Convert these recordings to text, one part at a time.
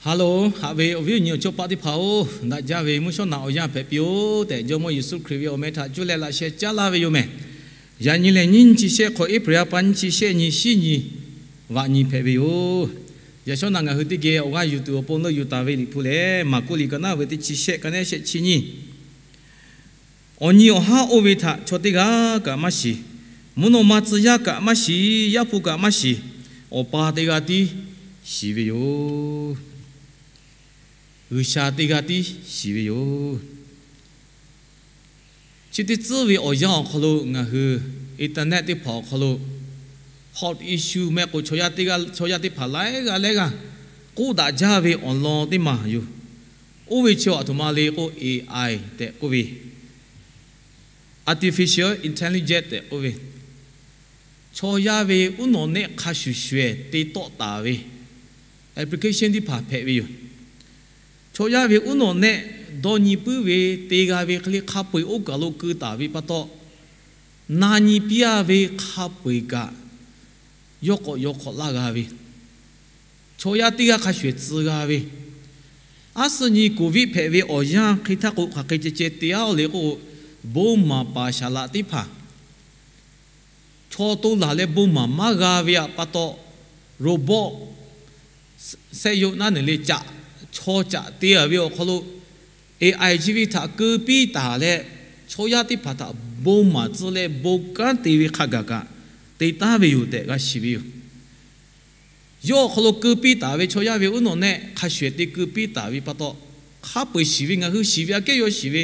Hello, haꞈ ve awˬ viˉ awˬ nyi awˬ chawˇ paˆ teˇ hpaˍ-oˬ, daꞈ jaˇ ve mvuhˇ shawˉ naꞈ awˬ yanˇ hpehꞈ piˇ-oˬ tehꞈ, Jawˇmawˇ Yeˍsuˆ Hkriꞈ ve awˬ meh htaꞈ cuˇ leh laꞈ sheh caˉ laˇ ve yoˬ mehˬ. Yaꞈ nyi lehˬ, nyiˇ nyi chi shehˆ hk'awꞈ, April ha pa nyiˇ chi shehˆ nyi, shinˉ nyi, vaꞈ nyi hpehꞈ ve yoˬ. Yaꞈ shawˉ naꞈ ngaˬ hui teˇ geh awˬ g'aˇ yuˬ tuˬ awˬ pon leuˆ yuˬ taˍ ve Liꞈ hpu lehˬ, Maˍkuˆ liꞈ ka naˉ ve teˇ chi shehˆ, ka nehˉ shehˆ chi nyi. Awˬ nyi awˬ haˉ oˇ ve htaꞈ chaw teˇ g'aˇ kaꞈ maˇ shiˍ. Mvuhˇ naw ma tcuh yaˇ kaꞈ maˇ shiˍ. Yaˇ hpu kaꞈ maˇ shiˍ. Awˬ pa teˇ g'aˇ tiˉ shiˍ ve yoˬ. G'uiˬsha teˇ g'aˇ tiˉ shiˍ ve yoˬ. Chi teˇ tcuhˉ ve awˬ yanˇ awˬ hk'aw lo ngaˬ hui internet teˇ hpaˍ awˬ hk'aw lo hot issue meh k'o, chaw yaˇ teˇ g'aˇ, chaw yaˇ teˇ hpaˍ laiˉ g'aˇ lehˉ g'aˇ k'oˆ daꞈ jaˇ ve awˬ lawn teˇ maˬ yoˬ. Oˇ ve chi aˬ htoꞈ ma le k'o, A I tehꞈ k'oˆ ve, Artificial Intelligence tehꞈ k'oˆ ve, chaw yaˇ ve uˉ nawꞈ nehˆ hk'a shuˍ shuˍ-ehˍ te tawˆ taˍ ve application teˇ hpaˍ hpehꞈ ve yoˬ. Chaw yaˇ ve uˉ nawꞈ nehˆ dawˇ nyi puiˉ ve te g'a ve hk'e le, hk'a peu-eˬ oˇ kaˬ lo keu taˍ ve pa taw, na nyi piˇ-a ve hk'a peu-eˬ kaꞈ yawˇ k'awꞈ yaw hk'awꞈ laˇ g'a ve, chaw yaˇ teˇ g'aˇ hk'a shuˍ-ehˍ tcuh g'a ve, aˉ suh nyi Covid hpehꞈ ve awˬ yanˇ hk'e htaˇ k'o, hk'aˬ hk'e ceh ceh te-a le k'o, bon maˍ paˍ saˍ laꞈ teˇ hpaˍ chaw to laˬ leh bon maˍ maˇ g'a ve pa taw, robot, sehˆ yoˆ naˉ neˬ le caꞈ, chaw caꞈ te-a ve awˬ hk'aw lo, A I chi ve htaꞈ keu piˇ taˍ leh, chaw yaˇ teˇ hpaˍ htaꞈ bon maˍ tcuh leh bon kanˉ te ve hk'a gaˬ kaꞈ te taˍ ve yoˬ tehꞈ g'a shiˍ ve yoˬ. Yawˇ awˬ hk'aw lo keu piˇ taˍ ve chaw yaˇ ve uˉ nawꞈ nehˆ hk'a shuˍ-ehˍ te keu piˇ taˍ ve pa taw, hk'a peu-eˬ shiˍ ve, ngaˬ hui shiˍ ve aꞈ kehˉ yawˇ shiˍ ve,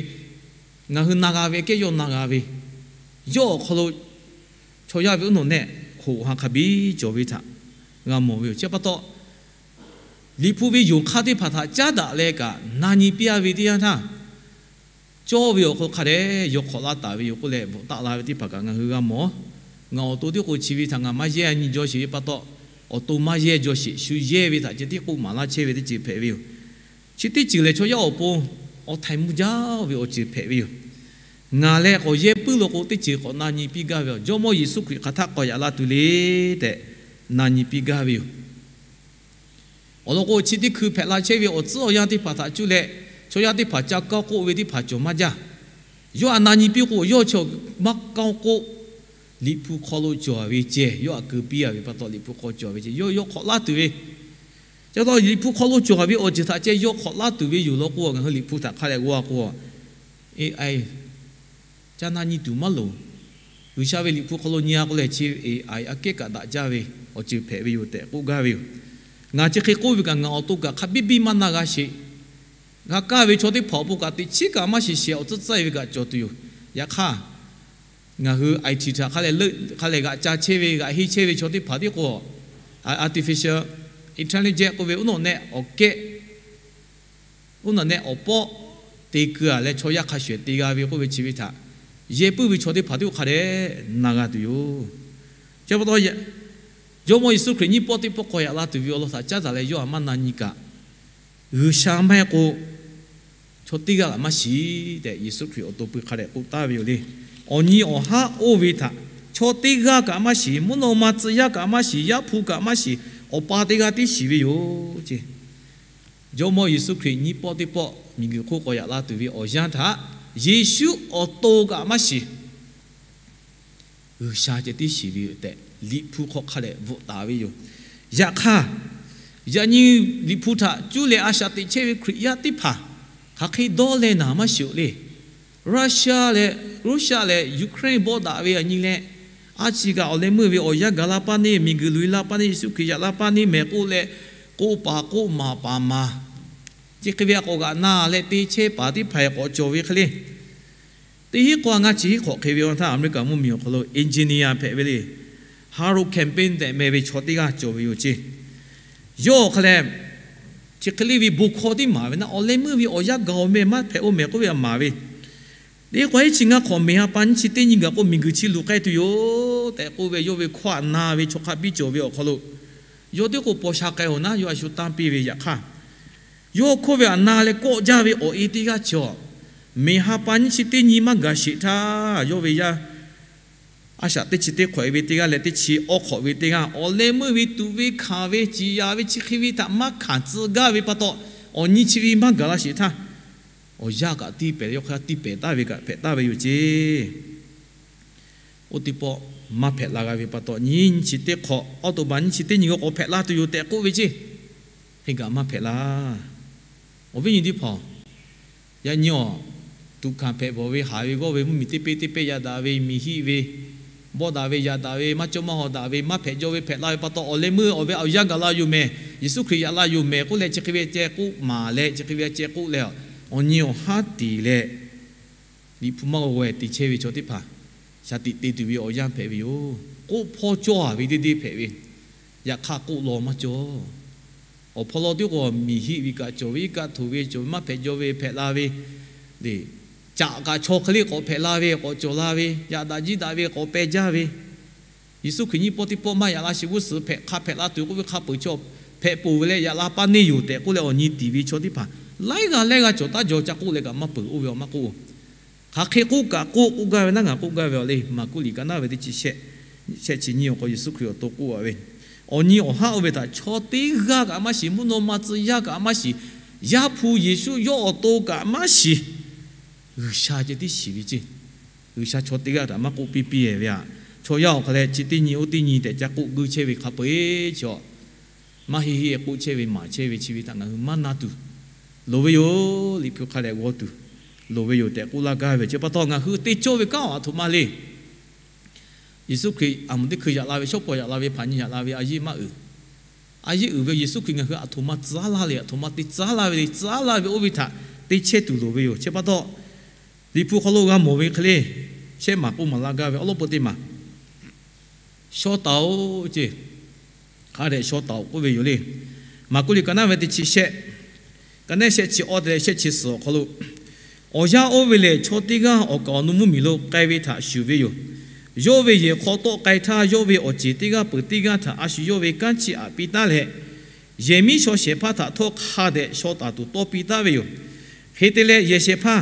ngaˬ hui na g'a ve aꞈ kehˉ yawˇ na g'a ve, yawˇ awˬ hk'aw lo chaw yaˇ ve uˉ nawꞈ nehˆ hoꞈ ha hk'a biˇ cawˬ ve htaꞈ g'a mawˬ ve yoˬ. Chi pa taw, Liꞈ hpu ve yonˍ hk'aˇ teˇ hpaˍ htaꞈ caˉ daꞈ leh kaꞈ na nyi piˇ-a ve teˇ yanˇ htaˇ, cawˇ ve awˬ hk'aw lo hk'a dehꞈ yaw hk'awꞈ laˇ taˍ ve yoˬ k'oˆ leh bvuhꞈ taˆ la ve teˇ hpaˍ kaꞈ ngaˬ hui g'a mawˬ. Ngaˬ awˬ to tiˉ k'o chi ve htaꞈ ngaˬ maˇ yehˇ nyi jaw sheˍ ve pa taw, awˬ to maˇ yehˇ jaw sheˍ, shu yehˇ ve htaꞈ ceh tiˉ k'oˆ maˍ laˇ chehˇ ve teˇ ceuˬ hpehꞈ ve yoˬ. Chi teˇ ceuˬ lehˬ, chaw yaˇ awˬ pon awˬ htaiˍ mvuh jaˇ ve awˬ ceuˬ hpehꞈ ve yoˬ. Ngaˬ leh k'awꞈ yehˇ puiˉ lo k'o, teˇ ceuˬ k'awꞈ na nyi piˇ gaˇ ve yoˬ. Jawˇmawˇ Yeˍsuˆ Hkriꞈ hk'aˬ htaˇ k'awꞈ yaꞈ la tuˬ le tehꞈ na nyi piˇ gaˇ ve yoˬ. Awˬ lawn k'o, chi teˇ hkui hpehꞈ la chehˇ ve awˬ tcuhˉ awˬ yanˇ teˇ hpaˍ htaꞈ cuˇ leh, chaw yaˇ teˇ hpaˍ ca kaoˇ k'oˆ ve teˇ hpaˍ cawˬ maˇ jaˇ. Yawˇ htaꞈ na nyi piˇ k'o, yawˇ chi maˇ kaoˇ k'oˆ, Liꞈ hpu hk'aw lo cawˬ ve ceh yawˇ htaꞈ keu piˇ-a ve pa taw, Liꞈ hpu hk'aw cawˬ ve ceh yawˇ yaw hk'awꞈ laˇ tuˬ ve, ca taw Liꞈ hpu hk'aw lo cawˬ ve awˬ ceuˬ htaꞈ ceh yaw hk'awꞈ laˇ tuˬ ve yoˬ law k'o, ngaˬ hui Liꞈ hpu htaꞈ hk'a leh g'aw k'o, A I ca na nyi tuˬ maˇ loˍ. G'uiˬsha ve Liꞈ hpu hk'aw lo nyi-a k'o lehˬ, chi A I aꞈ kehˉ kaꞈ daꞈ jaˇ ve awˬ ceuˬ hpehꞈ ve yoˬ tehꞈ k'oˆ gaˇ ve yoˬ. Ngaˬ chi hk'e k'oˆ ve kaꞈ, ngaˬ awˬ to kaꞈ hk'a biˇ biˇ maˇ na g'a sheˍ. G'a kaˇ ve chaw teˇ hpaˍ awˬ pon kaꞈ teꞈ chiˉ kaꞈ maˇ shiˍ shiˍ, awˬ tcuhˉ tcuhˉ-e ve kaꞈ cawˬ tuˬ yoˬ. Yaꞈ hk'aˇ, ngaˬ hui I T htaꞈ hk'a leh leuˆ, hk'a leh g'aꞈ ca chehˇ ve, g'aꞈ henˇ chehˇ ve chaw teˇ hpaˍ tiˉ k'o, artificial intelligence k'oˆ ve uˉ nawꞈ nehˆ awˬ kehˉ, uˉ nawꞈ nehˆ awˬ pawˆ te keu-a leh chaw yaˇ hk'a shuˍ-ehˍ te g'a ve k'oˆ ve chi ve htaꞈ yehˇ puiˉ ve chaw teˇ hpaˍ tiˉ k'o hk'a dehꞈ na g'a tuˬ yoˬ. Chi pa taw, Jawˇmawˇ Yeˍsuˆ Hkriꞈ nyiˇ pawˆ teˇ pawˆ k'awꞈ yaꞈ la tuˬ ve awˬ lawn htaꞈ caˉ taˍ leh yawˇ htaꞈ maˇ na nyi kaꞈ, G'uiˬsha maˇ heˆ k'o, chaw teˇ g'aˇ kaꞈ maˇ shiˍ tehꞈ Yeˍsuˆ Hkriꞈ awˬ to pui hk'a dehꞈ k'oˆ taˍ ve yoˬ le. Awˬ nyi awˬ haˉ oˇ ve htaꞈ chaw teˇ g'aˇ kaꞈ maˇ shiˍ. Mvuhˇ naw ma tcuh yaˇ kaꞈ maˇ shiˍ. Yaˇ hpu kaꞈ maˇ shiˍ. Awˬ pa teˇ g'aˇ tiˉ shiˍ ve yoˬ ce. Jawˇmawˇ Yeˍsuˆ Hkriꞈ nyiˇ pawˆ teˇ pawˆ miˬguiˬ hk'oˆ k'awꞈ yaꞈ la tuˬ ve awˬ yanˇ htaꞈ Yeˍsuˆ awˬ to kaꞈ maˇ shiˍ. G'uiˬsha ceh tiˉ shiˍ ve yoˬ tehꞈ Liꞈ hpu hk'aw hk'a dehꞈ bvuhꞈ taˍ ve yoˬ. Yaꞈ hk'aˇ, yaꞈ nyi Liꞈ hpu htaꞈ cuˇ leh a shaꞈ teꞈ chehˇ ve Hkriꞈ yaˇ teˇ hpaˍ hk'aˬ hk'e dawˇ leh naˍ maˇ shiˍ-oˬ le. Russia leh, Russia leh Ukraine bawˆ daꞈ ve yaꞈ nyi leh, a ciˬ kaꞈ awˬ leh meuˇ ve awˬ yanˇ gaˬ la paˇ neˇ, miˬguiˬ luˬ-e la paˇ neˇ, Yeˍsuˆ Hkriꞈ yaꞈ la paˇ neˇ mehˍ k'oˆ leh, k'oˆ paˍ k'oˆ maˍ paˍ maˍ, chi hk'e ve a k'awꞈ g'aꞈ na leh te chehˇ paˍ teˇ hpaˍ k'awꞈ cawˬ ve hk'e le. Teˇ hinˉ k'o, ngaˇ chi hinˉ hk'awꞈ hk'e ve awˬ htaˇ, America mvuhˇmiˬ awˬ hk'aw lo engineer hpehꞈ ve le, Harold Camping tehꞈ meh ve chaw teˇ g'aˇ cawˬ ve yoˬ ce. Yawˇ hk'a leh, chi hk'e le ve bon hkawˇ tiˉ maˍ ve naˆ, awˬ leh meuˇ ve awˬ yanˇ gaˬ-oˬ meh maˇ hpehꞈ-oˬ mehˍ k'oˆ ve htaꞈ maˍ ve. Teˇ k'o, hiˉ chi ngaˇ hk'awꞈ, mehˬ ha pa nyiˇ chi teˇ nyi gaˬ k'o, miˬguiˬ chi luˬ k'ai tuˬ yoˬ tehꞈ k'oˆ ve, yawˇ ve hkawˇ htaꞈ na ve chaw hk'a biˇ cawˬ ve awˬ hk'aw lo, yawˇ teˇ k'o paw sha k'ai-oˬ naˉ, yawˇ a shu tanˇ piˇ ve yaꞈ hk'aˇ, yawˇ hkawˇ ve htaꞈ na leh kawˆ jaˇ ve awˬ e teˇ g'aˇ chi-awˬ, mehˬ ha pa nyiˇ chi teˇ nyi maˇ gaˬ sheˍ htaˇ, yawˇ ve yaˇ A shaꞈ teˇ chi teˇ hk'awꞈ e ve teˇ g'aˇ leh teˇ chi awˇ hk'awꞈ ve teˇ g'aˇ, awˬ leh meuˇ ve tuꞈ ve hkanˍ ve ciˍ yanˍ ve chi hk'e ve htaꞈ maˇ hkanˍ tcuh gaˇ ve pa taw, awˬ nyi chi ve maˇ gaˬ la sheˍ htaˇ, awˬ yanˇ kaꞈ tiˇ pehˍ, yawˇ hk'aˇ tiˇ pehˍ taˍ ve kaꞈ hpehꞈ taˍ ve yoˬ ceˇ. Oˇ teˇ pawˆ maˇ hpehꞈ la g'a ve pa taw, nyiˇ nyi chi teˇ hk'awꞈ, awˇ to baˬ nyiˇ chi teˇ nyi g'aw k'awꞈ hpehꞈ la tuˬ yoˬ tehꞈ k'oˆ ve ceˇ. Hk'e kaꞈ maˇ hpehꞈ la. Awˬ viˉ nyi teˇ hpaˍ, yaꞈ nyi awˬ, tuꞈ hkanˍ hpehꞈ bawˬ ve, haˍ ve g'awˇ ve, mvuhˇmiˬ teˇ peˇ teˇ peˇ yaꞈ daꞈ ve, miˬ hiˆ ve, bawˆ daꞈ ve, yaꞈ daꞈ ve, maˇ cawˇ maˇ haw daꞈ ve, maˇ hpehꞈ jaw ve hpehꞈ la ve pa taw, awˬ leh meuˇ awˬ ve awˬ yanˇ gaˬ la yoˬ mehˍ, Yeˍsuˆ Hkriꞈ yaꞈ la yoˬ mehˍ k'oˆ leh chi hk'e ve ceh k'oˆ maˍ leh, chi hk'e ve ceh k'oˆ leh, awˬ nyi awˬ haˉ tiˍ leh, Liꞈ hpu maˇ g'aw g'aw te chehˇ ve chaw teˇ hpaˍ, shaˍ tiꞈ te tuˬ ve awˬ yanˇ hpehꞈ ve yoˬ. K'oˆ hpawˇ cawˇ a ve teˇ deˇ hpehꞈ ve, yaꞈ hk'aˇ k'oˆ law maˇ cawˇ. Awˬ hpawˇ law teˇ k'o miˬ hiˆ ve kaꞈ cawˬ ve, iˉ kaˆ htoꞈ ve cawˬ ve, maˇ hpehꞈ jaw ve hpehꞈ la ve, caꞈ kaꞈ chaw hk'e le k'awꞈ hpehꞈ la ve, k'awꞈ cawˬ la ve, yaꞈ daꞈ jiˇ daꞈ ve k'awꞈ peh jaˇ ve, Yeˍsuˆ Hkriꞈ nyiˇ pawˆ teˇ pawˆ maˇ yaꞈ la sheˍ g'uˇ suhˍ hpehꞈ hk'a hpehꞈ la tuˬ k'oˆ ve hk'a peuˬ chaw hpehꞈ poˬ ve leh yaꞈ la paˇ neˇ yoˬ tehꞈ k'oˆ leh awˬ nyi tiˍ ve chaw teˇ hpaˍ laiˉ g'aˇ laiˉ g'aˇ cawˬ taˉ jaw ca k'oˆ leh kaꞈ maˇ peuˬ oˇ ve awˬ maˇ k'oˆ. Hk'aˬ hk'e k'oˆ kaꞈ k'oˆ, k'oˆ gaˇ ve naˉ ngaˬ k'oˆ gaˇ ve awˬ le, Maˍkuˆ liꞈ ka naˉ ve teˇ chi shehˆ, shehˆ chi nyiˇ awˬ hk'aw Yeˍsuˆ Hkriꞈ awˬ to k'oˆ a ve, awˬ nyi awˬ haˉ oˇ ve htaꞈ chaw teˇ g'aˇ kaꞈ maˇ shiˍ, mvuhˇ naw ma tcuh yaˇ kaꞈ maˇ shiˍ, Yaˇ hpu Yeˍsuˆ yawˇ awˬ to kaꞈ maˇ shiˍ, G'uiˬsha ceh tiˉ shiˍ ve ceˇ. G'uiˬsha chaw teˇ g'aˇ htaꞈ maˇ k'oˆ piˇ piˇ ve aꞈ. Chaw yaˇ awˬ hk'aw leh chi teˇ nyi oˇ teˇ nyi tehꞈ ca k'oˆ guˇ chehˇ ve hk'a peu-eˬ chi a, maˇ heˆ heˆ k'oˆ chehˇ ve maˍ chehˇ ve chi ve htaꞈ ngaˬ hui maˇ na tuˬ loˍ ve yoˬ. Liꞈ hpu hk'a dehꞈ g'aw tuˬ loˍ ve yoˬ tehꞈ k'oˆ laˇ gaˇ ve chi pa taw, ngaˬ hui te cawˇ ve kanˉ awˬ aˬ htoꞈ ma le. Yeˍsuˆ Hkriꞈ aˬ muˍ teˇ hkui yaꞈ la ve, shawˉ pawˍ yaꞈ la ve, hpaꞈ nyi yaꞈ la ve, a yeˇ maˇ uiˍ. A yeˇ uiˍ ve Yeˍsuˆ Hkriꞈ ngaˬ hui aˬ htoꞈ ma tcuh laˇ le, aˬ htoꞈ ma te tcuh laˇ ve le, tcuh laˇ ve oˇ ve htaꞈ te chehˇ tuˬ loˍ ve yoˬ. Chi pa taw, Liꞈ hpu hk'aw lo g'a mawˬ ve hk'e le, shehˆ maˬ k'oˆ maˍ laˇ gaˇ ve awˬ lawn peu teˇ maˬ, shaw taˍ-oꞈ ceˇ. Hk'a dehꞈ shaw taˍ-oꞈ k'oˆ ve yoˬ le. Maˍkuˆ liꞈ ka naˉ ve teˇ chi shehˆ, ka naˉ shehˆ chi awˇ te leh shehˆ chi suhˍ awˬ hk'aw lo, awˬ yanˇ oˇ ve lehˬ, chaw teˇ g'aˇ awˬ kaˍ awˬ nu mvuhˇmiˬ lo k'ai ve htaꞈ shuˍ ve yoˬ. Yawˇ ve yehˬ hk'aw tawˆ k'ai htaˇ, yawˇ ve awˬ ceˬ teˇ g'aˇ peuˬ teˇ g'aˇ htaꞈ a shu yawˇ ve kanˉ chiˇ aꞈ piˇ taˉ leh, yehˬ miˉ shaw shehˍ hpaˇ htaꞈ htawˇ hk'a dehꞈ shaw taˍ tuˬ tawˇ piˇ taˉ ve yoˬ. Hk'e te leh, yehˬ shehˍ hpaˇ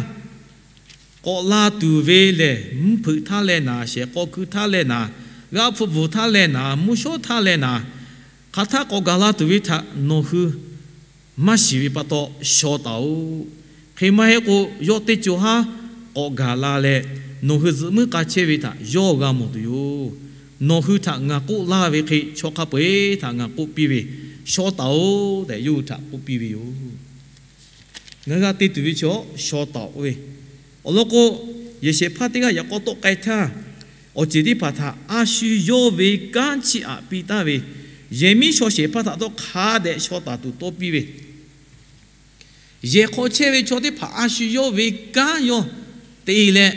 k'awꞈ la tuˬ ve lehˬ, mvuhˇ hpeuꞈ htaˇ leh naˍ, shehˍ k'aw ku htaˇ leh naˍ, g'aˇ hpu bvuhˬ htaˇ leh naˍ, mvuhˇ shawˉ htaˇ leh naˍ, hk'aˬ htaˇ k'awꞈ gaˬ la tuˬ ve htaꞈ nawˬ hui maˇ shiˍ ve pa taw shaw taˍ-oꞈ. Hk'e maˇ heˆ k'o, yawˇ teˇ co haˉ k'awꞈ gaˬ la leh, nawˬ hui zuhꞈ muiˉ k'a chehˇ ve htaꞈ yawˇ g'a mawˬ tuˬ yoˬ. Nawˬ hui htaꞈ ngaˬ k'oˆ laˇ ve hk'e, chaw hk'a peu-eˬ htaꞈ ngaˬ k'oˆ piˇ ve, shaw taˍ-oꞈ tehꞈ yawˇ hui htaꞈ k'oˆ piˇ ve yoˬ. Ngaˬ hui g'a te tuˬ ve chaw shaw taˍ-oꞈ ve, awˬ lawn k'o, yehˬ shehˍ hpaˇ teˇ g'aˇ yaꞈ k'aw tawˆ k'ai htaˇ, awˬ ceˬ teˇ hpaˍ htaꞈ a shu yawˇ ve kanˉ chiˇ aꞈ piˇ taˉ ve, yehˬ miˉ shaw shehˍ hpaˇ htaꞈ htawˇ hk'a dehꞈ shaw taˍ tuˬ tawˇ piˇ ve, yehˬ hk'aw chehˇ ve chaw teˇ hpaˍ a shu yawˇ ve kanˉ yawˇ te leh,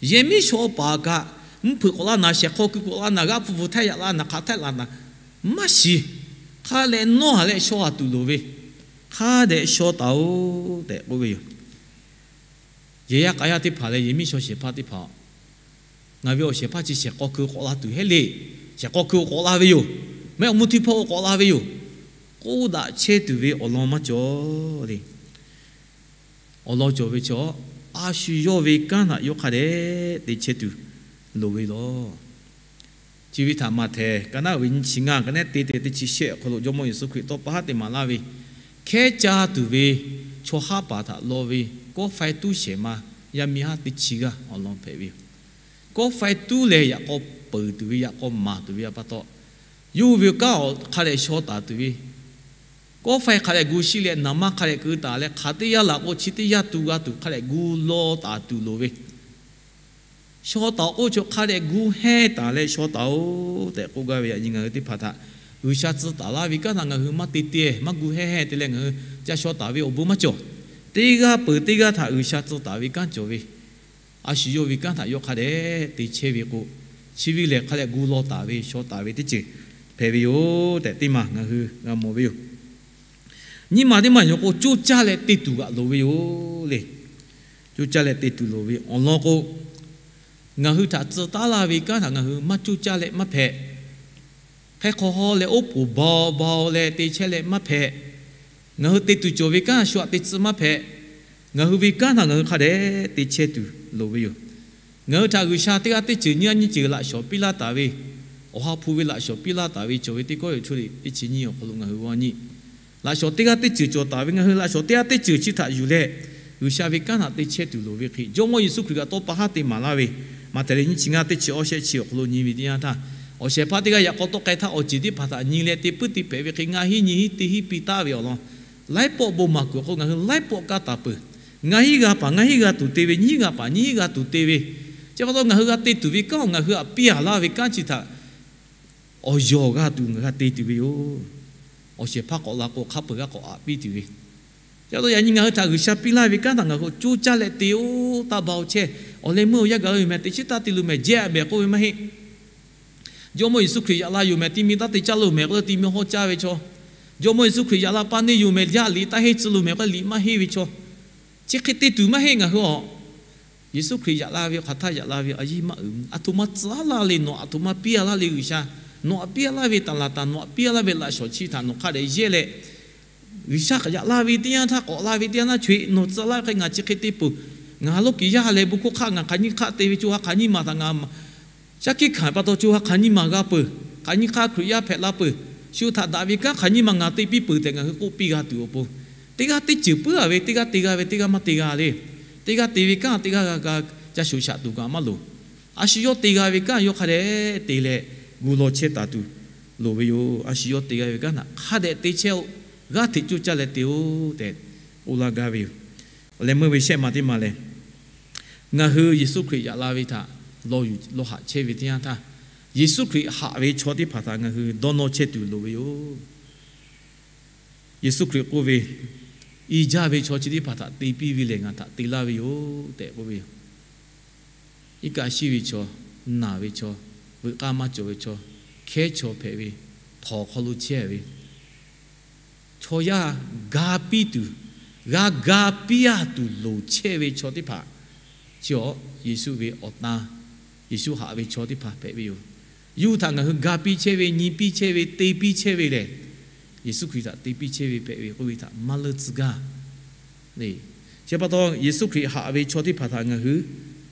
yehˬ miˉ shaw paˍ kaꞈ, mvuhˇ hpeuꞈ k'awꞈ la naˍ, shehˍ hk'aw ku k'awꞈ la naˍ, g'aˇ hpu bvuhˬ htaˇ yaꞈ la naˍ, hk'aˬ htaˇ la naˍ, maˇ shiˍ. Hk'a dehꞈ nawˇ haˍ leh shaw haˍ tuˬ loˍ ve, hk'a dehꞈ shaw taˍ-oꞈ tehꞈ k'oˆ ve yoˬ. Yehˬ yaˇ k'a yaˇ teˇ hpaˍ leh yehˬ miˉ shaw shehˍ hpaˇ teˇ hpaˍ, ngaˬ ve awˬ shehˍ hpaˇ chi shehˍ hk'aw ku k'awꞈ la tuˬ heˆ le. Shehˍ hk'aw ku k'awꞈ la ve yoˬ. Mehˆ awˬ mvuhˇ htiˇ hpawˇ k'awꞈ la ve yoˬ. K'oˆ daꞈ chehˇ tuˬ ve awˬ lawn maˇ cawˬ le. Awˬ lawn cawˬ ve chaw, a shu yawˇ ve kanˉ htaꞈ yawˇ hk'a dehꞈ te chehˇ tuˬ loˍ ve yoˬ. Chi ve htaꞈ Maꞈhtehˍ ka naˉ ve nyiˇ chi ngaˇ, ka naˉ te te teˇ chi shehˆ awˬ hk'aw lo Jawˇmawˇ Yeˍsuˆ Hkriꞈ tawˇ pa haˉ te maˍ laˇ ve, hkehˉ caˇ tuˬ ve chaw haˉ paˍ htaꞈ law ve, kawˆ faiˇ tuˉ shehˍ ma yaˇ miˇ haˉ teˇ chi g'aˇ awˬ lawn hpehꞈ ve yoˬ. Kawˆ faiˇ tuˉ leh yaꞈ k'aw peuˬ tuˬ ve, yaꞈ k'aw maˍ tuˬ ve pa taw, yawˇ hui ve kanˉ awˬ hk'a dehꞈ shaw taˍ tuˬ ve, kawˆ faiˇ hk'a dehꞈ gu shiˆ leh naˍ manˇ hk'a dehꞈ keu taˍ leh, hk'aˬ teˇ yanˇ laꞈ k'o chi teˇ yanˇ tu g'a tuˬ hk'a dehꞈ gu law taˍ tuˬ loˍ ve, shaw taˍ-oꞈ k'oˆ chaw hk'a dehꞈ gu hehnˇ taˍ leh shaw taˍ-oꞈ tehꞈ k'oˆ gaˇ ve, yaꞈ nyi ngaˬ hui teˇ hpaˍ htaꞈ G'uiˬsha tcuh taˍ laˇ ve kanˉ htaꞈ ngaˬ hui maˇ te te, maˇ gu hehnˇ hehnˇ te leh ngaˬ hui ca shaw taˍ ve awˬ bon maˇ cawˬ. Teˇ g'aˇ peuˬ teˇ g'aˇ htaꞈ G'uiˬsha tcuh taˍ ve kanˉ cawˬ ve, a shu yawˇ ve kanˉ htaꞈ yawˇ hk'a dehꞈ te chehˇ ve k'o, chi ve lehˬ hk'a dehꞈ gu law taˍ ve shaw taˍ ve teˇ ceuˬ hpehꞈ ve yoˬ tehꞈ teˇ maˬ ngaˬ hui g'a mawˬ ve yoˬ. Nyiˇ maˬ teˇ maˬ yoˬ k'o, coˇ caˇ leh te tuˬ g'aꞈ loˍ ve yoˬ le. Coˇ caˇ leh te tuˬ loˍ ve awˬ lawn k'o, ngaˬ hui htaꞈ tcuh taˉ laˇ ve kanˉ htaꞈ ngaˬ hui maˇ coˇ caˇ leh maˇ hpehꞈ. Hk'e hk'aw haw leh oˉ poˍ baw baw leh te chehˇ leh maˇ hpehꞈ. Ngaˬ hui te tuˬ cawˬ ve kanˉ a shu htaꞈ te tcuh maˇ hpehꞈ. Ngaˬ hui ve kanˉ htaꞈ ngaˬ hui hk'a dehꞈ te chehˇ tuˬ loˍ ve yoˬ. Ngaˬ hui htaꞈ G'uiˬsha teˇ g'aˇ teˇ ceuˬ nyiˇ g'aˇ nyiˇ ceuˬ laꞈ shawˍ piˇ laˇ taˍ ve, Awˬ ha hpu ve laꞈ shawˍ piˇ laˇ taˍ ve cawˬ ve teˇ kawˉ yoˬ. Choˇ le teˇ chi nyiˇ awˬ hk'aw lo ngaˬ hui g'aw nyi laꞈ shawˍ teˇ g'aˇ teˇ ceuˬ cawˬ taˍ ve, ngaˬ hui laꞈ shawˍ teˇ g'aˇ teˇ ceuˬ chi htaꞈ yuˬ leh, G'uiˬsha ve kanˉ htaꞈ te chehˇ tuˬ loˍ ve hk'e, Jawˇmawˇ Yeˍsuˆ Hkriꞈ kaꞈ tawˇ pa haˉ te maˍ laˇ ve, Maꞈhtehˍ leh nyiˇ chi ngaˇ teˇ chi awˇ shehˆ chi awˬ hk'aw lo nyi ve teˇ yanˇ htaˇ, awˬ shehˍ hpaˇ teˇ g'aˇ yaꞈ k'aw tawˆ k'ai htaˇ, awˬ ceˬ teˇ hpaˍ htaꞈ nyi leh te puiˉ te hpehꞈ ve hk'e, ngaˬ hiˉ nyi hiˉ te hiˉ piˇ taˍ ve awˬ lawn, laiˉ pawˆ bon maˍ kuiˬ awˬ hk'aw lo ngaˬ hui laiˉ pawˆ kaˇ taˍ peuˬ. Ngaˬ hiˉ g'a paˍ ngaˬ hiˉ g'a tuˬ te ve, nyiˇ hiˉ g'a paˍ nyiˇ hiˉ g'a tuˬ te ve, chi pa taw ngaˬ hui g'a te tuˬ ve kanˉ, ngaˬ hui htaꞈ piˇ a laˇ ve kanˉ chi htaꞈ awˬ yawˬ g'a tuˬ ngaˬ hui g'a te tuˬ ve yoˬ. Awˬ shehˍ hpaˇ k'awꞈ la k'o, hk'a peu-eˬ g'a k'awꞈ aꞈ piˇ tuˬ ve. Chi pa taw yaꞈ nyi ngaˬ hui htaꞈ G'uiˬsha piˇ laˇ ve kanˉ htaꞈ ngaˬ hui k'awꞈ coˇ caˇ leh te-oˆ. Taˇ ba-oˬ chehˇ, awˬ leh meuˇ awˬ yanˇ gaˬ la yoˬ mehˍ, teꞈ chiˉ taˇ te lo mehˍ, jehˇ a mehˍ k'oˆ ve maˇ heˆ. Jawˇmawˇ Yeˍsuˆ Hkriꞈ yaꞈ la yoˬ mehˍ, ti mi taˇ te caˇ lo mehˍ k'oˆ leh ti mi hawˇ caˇ ve chaw, Jawˇmawˇ Yeˍsuˆ Hkriꞈ yaꞈ la pa neˇ yoˬ mehˍ, yaˇ liꞈ taˇ henˇ tcuh lo mehˍ k'oˆ leh liꞈ maˇ henˇ ve chaw, chi hk'e te tuˬ maˇ heˆ ngaˬ hui a. Yeˍsuˆ Hkriꞈ yaꞈ la ve hk'aˬ htaˇ yaꞈ la ve a yeˇ maˇ uiˍ. Aˬ htoꞈ ma tcuh a laˇ le, nawˬ aˬ htoꞈ ma piˇ a laˇ le G'uiˬsha, nawˬ htaꞈ piˇ a laˇ ve taˍ laˍ taˍ, nawˬ htaꞈ piˇ a laˇ ve laꞈ shawˍ chi htaꞈ nawˬ hk'a dehꞈ yehˇ leh, G'uiˬsha yaꞈ la ve teˇ yanˇ htaˇ, k'awꞈ la ve teˇ yanˇ htaˇ, choˬ-eꞈ nawˬ tcuh a laˇ ve hk'e ngaˬ chi hk'e te peuˬ. Ngaˬ loˇ kiˬ yaˇ leh bon hkawˇ hk'aˆ ngaˬ hk'aˬ nyiˇ hk'aˆ te ve, co ha hk'aˬ nyiˇ maˬ htaꞈ ngaˬ shaˉ hkiˆ hkanˍ pa taw co ha hk'aˬ nyiˇ maˬ g'a peuˬ. Hk'aˬ nyiˇ hk'aˆ Hkriꞈ yaˇ hpehꞈ la peuˬ. Shu htaꞈ daꞈ ve kanˉ hk'aˬ nyiˇ maˬ ngaˬ te piˇ peuˬ tehꞈ ngaˬ hui k'oˆ piˇ g'a tuˬ awˬ pon, teˇ g'aˇ teˇ ceuˬ puiˉ a ve, teˇ g'aˇ te g'a ve, teˇ g'aˇ maˇ te g'a le. Teˇ g'aˇ te ve kanˉ teˇ g'aˇ g'a g'a ca shuˍ shaꞈ tuˬ kaꞈ maˇ loˍ. A shu yawˇ te g'a ve kanˉ yawˇ hk'a dehꞈ te leh gu law chehˇ taˍ tuˬ loˍ ve yoˬ. A shu yawˇ te g'a ve kanˉ htaꞈ hk'a dehꞈ te chehˇ-oˆ. G'aˇ hteꞈ coˇ caˇ leh te-oˆ tehꞈ k'oˆ laˇ gaˇ ve yoˬ. Awˬ leh meuˇ ve shehˆ ma teˇ ma lehˬ, ngaˬ hui Yeˍsuˆ Hkriꞈ yaꞈ la ve htaꞈ law yuˬ law haꞈ chehˇ ve teˇ yanˇ htaˇ, Yeˍsuˆ Hkriꞈ haꞈ ve chaw teˇ hpaˍ htaꞈ ngaˬ hui dawˇ nawˇ chehˇ tuˬ loˍ ve yoˬ. Yeˍsuˆ Hkriꞈ k'oˆ ve, I jaˇ ve chaw chi teˇ hpaˍ htaꞈ te piˇ ve lehˬ ngaˬ htaꞈ te laˇ ve yoˬ tehꞈ k'oˆ ve yoˬ. Iˉ kaˆ shiˉ ve chaw, naˬ ve chaw, veuꞈ k'aˇ maˇ cawˬ ve chaw, hkehˉ chaw hpehꞈ ve, htawnˍ hk'aw lo chehˇ ve chaw yaˇ ga piˇ tuˬ, g'a ga piˇ a tuˬ loˍ chehˇ ve chaw teˇ hpaˍ chi awˬ Yeˍsuˆ ve awˬ tan, Yeˍsuˆ haꞈ ve chaw teˇ hpaˍ hpehꞈ ve yoˬ. Yawˇ hui htaꞈ ngaˬ hui ga piˇ chehˇ ve, nyi piˇ chehˇ ve, te piˇ chehˇ ve lehˬ, Yeˍsuˆ Hkriꞈ htaꞈ te piˇ chehˇ ve hpehꞈ ve k'oˆ ve htaꞈ maˇ leuˇ tcuh gaˇ. Chi pa taw Yeˍsuˆ Hkriꞈ haꞈ ve chaw teˇ hpaˍ htaꞈ ngaˬ hui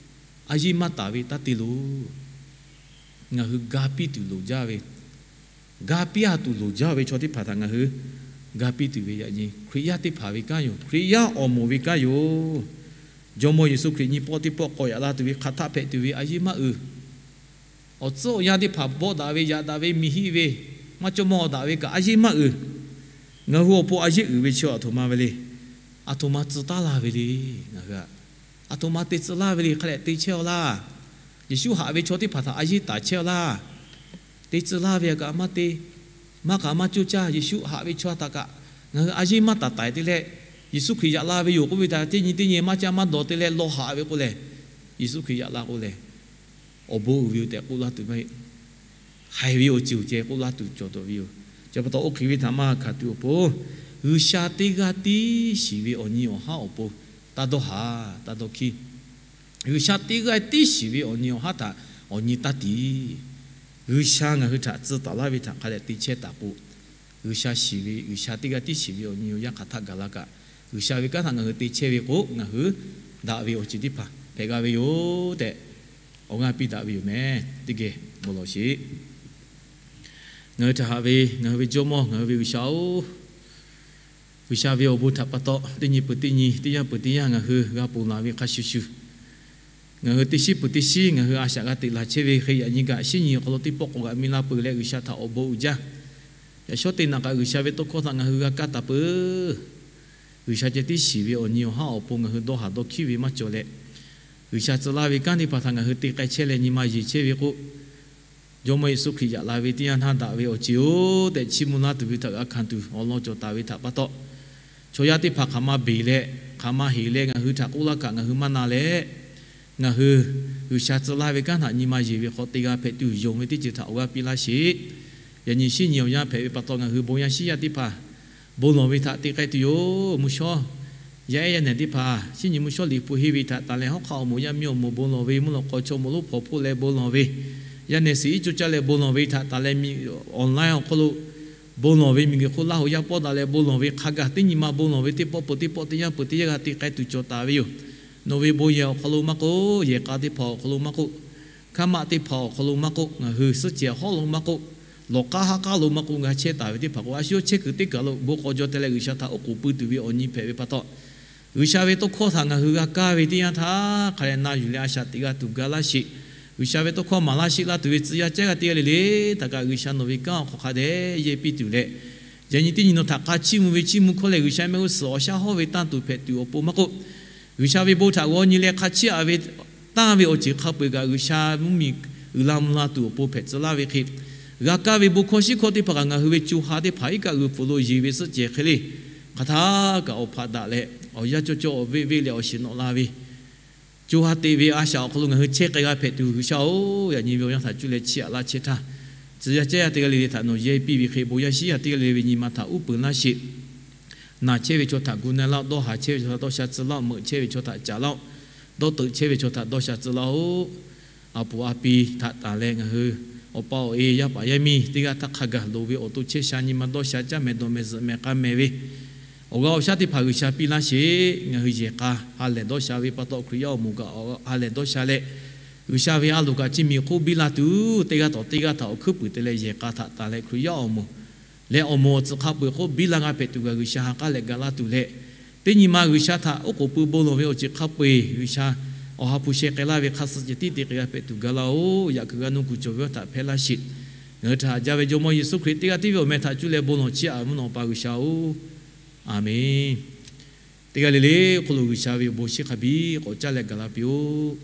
a yeˇ maˇ taˍ ve taˇ te loˬ. Ngaˬ hui ga piˇ tuˬ loˍ jaˇ ve, ga piˇ a tuˬ loˍ jaˇ ve chaw teˇ hpaˍ htaꞈ ngaˬ hui ga piˇ tuˬ ve yaꞈ nyi Hkriꞈ yaˇ teˇ hpaˍ ve kanˉ yoˬ. Hkriꞈ yaˇ awˬ moˍ ve kanˉ yoˬ. Jawˇmawˇ Yeˍsuˆ Hkriꞈ nyi pawˆ teˇ pawˆ k'awꞈ yaꞈ la tuˬ ve hk'aˬ htaˆ hpehꞈ tuˬ ve a yeˇ maˇ uiˍ. Awˬ tcuhˉ awˬ yanˇ teˇ hpaˍ bawˆ daꞈ ve, yaꞈ daꞈ ve, miˬ hiˆ ve, maˇ cawˇ mawˇ daꞈ ve kaꞈ a yeˇ maˇ uiˍ. Ngaˬ hui awˬ pon a yeˇ uiˍ ve chi aˬ htoꞈ ma ve le. Aˬ htoꞈ ma tcuh taˉ laˇ ve le. Ngaˬ hui aˬ htoꞈ ma te tcuh laˇ ve le. Hk'a dehꞈ te chehˇ-aw laˇ. Yeˍsuˆ haꞈ ve chaw teˇ hpaˍ htaꞈ a yeˇ taˍ chehˇ-aw laˇ. Te tcuh laˇ ve kaꞈ maˇ te, maˇ kaꞈ maˇ coˇ caˇ. Yeˍsuˆ haꞈ ve chaw htaꞈ kaꞈ ngaˬ hui a yeˇ maˇ taˍ taiˍ te leh, Yeˍsuˆ Hkriꞈ yaꞈ la ve yoˬ k'oˆ ve htaꞈ teˇ nyi teˇ nyi maˇ caˇ maˇ dawˬ te leh law haꞈ ve k'o lehˬ, Yeˍsuˆ Hkriꞈ yaꞈ la k'o lehˬ, awˬ bon uiˍ ve yoˬ tehꞈ k'oˆ laˇ tuˬ maˇ heˆ. Haiˬ ve awˬ ceuˬ ceh k'oˆ laˇ tuˬ cawˬ tawˍ ve yoˬ. Chi pa taw oˇ hk'e ve htaꞈ maˇ hkanˍ tuˬ awˬ pon, G'uiˬsha teˇ g'aˇ tiˉ shiˍ ve awˬ nyi awˬ haˉ awˬ pon taˇ dawˇ haˍ, taˇ dawˇ hkiˇ. G'uiˬsha teˇ g'aˇ tiˉ shiˍ ve awˬ nyi awˬ haˉ htaꞈ awˬ nyi taˇ tiˍ. G'uiˬsha ngaˬ hui htaꞈ tcuh taˍ laˇ ve htaꞈ hk'a dehꞈ te chehˇ taˍ k'o, G'uiˬsha shiˍ ve, G'uiˬsha teˇ g'aˇ tiˉ shiˍ ve awˬ nyi awˬ yaˇ hk'aˬ htaˆ gaˬ la kaꞈ, G'uiˬsha ve kanˉ htaꞈ ngaˬ hui te chehˇ ve k'o, ngaˬ hui daꞈ ve awˬ ceuˬ teˇ hpaˍ hpehꞈ g'a ve yoˬ tehꞈ awˬ g'aˇ piˇ daꞈ ve yoˬ meh. Teˇ geh bon lawˬ sheˍ. Ngaˬ hui htaꞈ haꞈ ve ngaˬ hui ve Jawˇmawˇ, ngaˬ hui ve G'uiˬsha-oˬ, G'uiˬsha ve awˬ bon htaꞈ pa taw teˇ nyi peuˬ teˇ nyi, teˇ yanˇ peuˬ teˇ yanˇ ngaˬ hui g'a ponˬ laˬ ve hk'a shuˍ shuˍ, ngaˬ hui teˇ shiˉ peuˬ teˇ shiˉ ngaˬ hui a shaꞈ g'a teꞈ laˬ chehˇ ve hk'e, yaꞈ nyi kaꞈ shiˉ nyi awˬ hk'aw lo teˇ pawˆ k'awꞈ g'aꞈ mi la peuˬ leh G'uiˬsha htaꞈ awˬ bon uiˍ jaˇ. Yaꞈ shawˉ te naꞈ kaꞈ G'uiˬsha ve tawˇ hkawˇ htaꞈ ngaˬ hui g'a kaˇ taˍ peuˬ. G'uiˬsha ceh tiˉ shiˍ ve awˬ nyi awˬ haˉ awˬ pon ngaˬ hui dawˇ haˍ dawˇ hkiˇ ve maˇ cawˬ leh, G'uiˬsha tcuh laˇ ve kanˉ teˇ hpaˍ htaꞈ ngaˬ hui te k'ai chehˇ leh nyi ma yeˬ chehˇ ve k'o, Jawˇmawˇ Yeˍsuˆ Hkriꞈ yaꞈ la ve teˇ yanˇ htaˇ daꞈ ve awˬ ceuˬ-oˬ tehꞈ chiˇ mvuh laˇ tuˬ ve htaꞈ g'a hkanˍ tuˬ awˬ lawn cawˬ taˍ ve htaꞈ pa taw, chaw yaˇ teˇ hpaˍ hk'aˬ ma beˬ leh hk'aˬ ma heˍ leh ngaˬ hui htaꞈ k'oˆ laˇ kaꞈ ngaˬ hui maˇ na leh, ngaˬ hui G'uiˬsha tcuh laˇ ve kanˉ htaꞈ nyi ma yeˬ ve hk'aw te g'a hpehꞈ tuˬ yonˍ ve teˇ ceuˬ htaꞈ awˬ g'aˇ piˇ laˇ sheˍ. Yaꞈ nyi shiˉ nyi awˬ yanˇ hpehꞈ ve pa taw ngaˬ hui bon yaˇ shiˉ yaˇ teˇ hpaˍ bon lawˬ ve htaꞈ te k'ai tuˬ yoˬ. Mvuhˇ shawˉ yaˇ ehˉ yaˇ nehˬ teˇ hpaˍ shiˉ nyi mvuhˇ shawˉ liꞈ hpu henˇ ve htaꞈ taˍ leh, hawˉ hk'aˆ awˬ moˍ yaˇ miˇ awˬ moˍ bon lawˬ ve, mvuhˇ lawꞈ k'aw chaw moˍ lonˉ hpawnˬ hpoˆ leh bon lawˬ ve, yaˇ nehˬ suhˍ iˉ co caˇ leh bon lawˬ ve htaꞈ taˍ leh, online awˬ hk'aw lo bon lawˬ ve, miˬguiˬ hk'oˆ laˇ hoꞈ yaˇ pawˆ daꞈ leh bon lawˬ ve, hk'a gaˬ teˇ nyi ma bon lawˬ ve, teˇ pawˆ peuˬ teˇ pawˆ, teˇ yanˇ peuˬ teˇ yanˇ g'a te k'ai tuˬ cawˬ taˍ ve yoˬ. Nawˬ ve bon yehˬ awˬ hk'aw lo maˇ k'oˆ, yehˬ k'a teˇ hpaˍ awˬ hk'aw lo maˇ k'oˆ, hkaˇ maˆ teˇ hpaˍ awˬ hk'aw lo maˇ k'oˆ, ngaˬ hui suhˉ cehˬ hawˉ lo maˇ k'oˆ, lawˬ k'aˉ haˆ k'aˉ lo maˇ k'oˆ, g'a chehˇ taˍ ve teˇ hpaˍ k'o, a shu yawˇ chehˇ kuiˬ teˇ kaˬ lo bon k'aw jaw te leh G'uiˬsha htaꞈ oˉ k'oˍ pui tuˬ ve awˬ nyi hpehꞈ ve pa taw, G'uiˬsha ve tawˇ hkawˇ htaꞈ ngaˬ hui g'a kaˇ ve teˇ yanˇ htaˇ, hk'a leh na yuˬ leh a shaꞈ teꞈ g'a tuˬ ga laˇ sheˍ. G'uiˬsha ve tawˇ hkawˇ maˍ laˇ sheˆ laˇ tuˬ ve tcuh yaˇ caˉ g'a teˇ g'aˇ le le htaꞈ kaꞈ, G'uiˬsha nawˬ ve kanˉ awˬ hk'aw hk'a dehꞈ yehˇ piˇ tuˬ leh, yaꞈ nyi teˇ nyi nawˬ htaꞈ hk'a chiˇ mvuh ve chiˇ mvuh hkawˇ leh G'uiˬsha mehˆ g'uˇ suhˍ awˬ shaˉ hawˉ ve tanˇ tuˬ hpehꞈ tuˬ awˬ pon maˇ k'oˆ, G'uiˬsha ve bon htaꞈ g'aw nyi leh hk'a chiˇ aꞈ ve tanˇ ve awˬ ceuˬ hk'a peu-eˬ kaꞈ G'uiˬsha mvuhˇmiˬ uiˍ la mvuh la tuˬ awˬ pon hpehꞈ tcuh laˇ ve hk'e, g'a kaˇ ve bon hkawˇ shiˉ hkawˇ teˇ hpaˍ kaꞈ ngaˬ hui ve co ha teˇ hpaˍ iˉ kaˆ g'uiˬ pfuhˍ lo yeˬ ve suhˆ cehˬ hk'e le, hk'aˬ htaˇ kaꞈ awˬ hpaꞈ daꞈ leh awˬ yanˇ cawˇ cawˇ awˬ veˆ veˆ leh awˬ shiˍ nawꞈ la ve co ha teꞈ ve a shaꞈ awˬ hk'aw lo ngaˬ hui chehˇ k'ai g'a hpehꞈ tuˬ G'uiˬsha-oˬ, yaꞈ nyi ve awˬ yanˇ htaꞈ cuˇ leh chiˇ aꞈ laˇ chehˇ htaˇ, tcuh yaˇ caˉ yaˇ teˇ g'aˇ le le htaꞈ nawˬ yehˇ piˇ ve hk'e, bon yaˇ shiˉ yaˇ teˇ g'aˇ le le ve nyi ma htaꞈ uˉ peunˍ laˇ sheˍ. Naˬ chehˇ ve chaw htaꞈ gu na laˇ-oˆ. Dawˇ haˍ chehˇ ve chaw htaꞈ dawˇ sha tcuh laˇ-oˆ. Meuꞈ chehˇ ve chaw htaꞈ caˍ laˇ-oˆ. Dawˇ teuꞈ chehˇ ve chaw htaꞈ dawˇ sha tcuh laˇ-oˆ. A puˍ a pi htaꞈ tanˬ leh ngaˬ hui awˬ pa awˬ e yaˇ paˍ yaˇ miˇ teˇ g'aˇ htaˇ hk'a gaˬ loˍ ve awˬ to chehˇ sha nyi ma dawˇ sha caˇ mehˍ dawˬ mehˍ zuhꞈ mehˍ k'a mehˍ ve awˬ g'aˇ awˬ shaˉ teˇ hpaˍ G'uiˬsha piˇ laˇ sheˍ. Ngaˬ hui yehˬ k'a ha lehˬ dawˇ sha ve pa taw, Hkriꞈ yaˇ awˬ moˍ kaꞈ ha lehˬ dawˇ sha leh, G'uiˬsha ve a loˍ kaꞈ chi miˬ hk'oˆ biˇ la tuˬ, teˇ g'aˇ tawꞈ teˇ g'aˇ htaꞈ awˬ hkuiˉ puiˍ te leh yehˬ k'a htaꞈ tanˬ leh Hkriꞈ yaˇ awˬ moˍ leh awˬ moˍ awˬ tcuhˍ hk'a peu-eˬ hk'oˆ biˇ la g'a hpehꞈ tuˬ kaꞈ G'uiˬsha ha k'aˉ leh ga laˇ tuˬ leh, teˇ nyi ma G'uiˬsha htaꞈ oˉ k'oˍ pui bon lawˬ ve awˬ ceuˬ hk'a peu-eˬ G'uiˬsha awˬ ha hpu sheh k'ai laˇ ve hk'a suh ceh tiˉ te k'ai g'a hpehꞈ tuˬ ga laˇ-oˆ. Yaꞈ kuiˬ g'a nuˇ kuˬ cawˬ ve awˬ htaꞈ hpehˇ laˇ sheˍ. Ngaˬ hui htaꞈ haꞈ jaˇ ve Jawˇmawˇ Yeˍsuˆ Hkriꞈ teˇ g'aˇ tiˉ ve awˬ meh htaꞈ cuˇ leh bon lawˬ chiˇ aꞈ mvuhˇ naw pa G'uiˬsha-oˬ, Aˍmenˍ. Teˇ g'aˇ le le hk'oˆ lo G'uiˬsha ve awˬ bon shiˉ hk'a biˇ k'awꞈ caˇ leh gaˬ la piˇ-oˆ.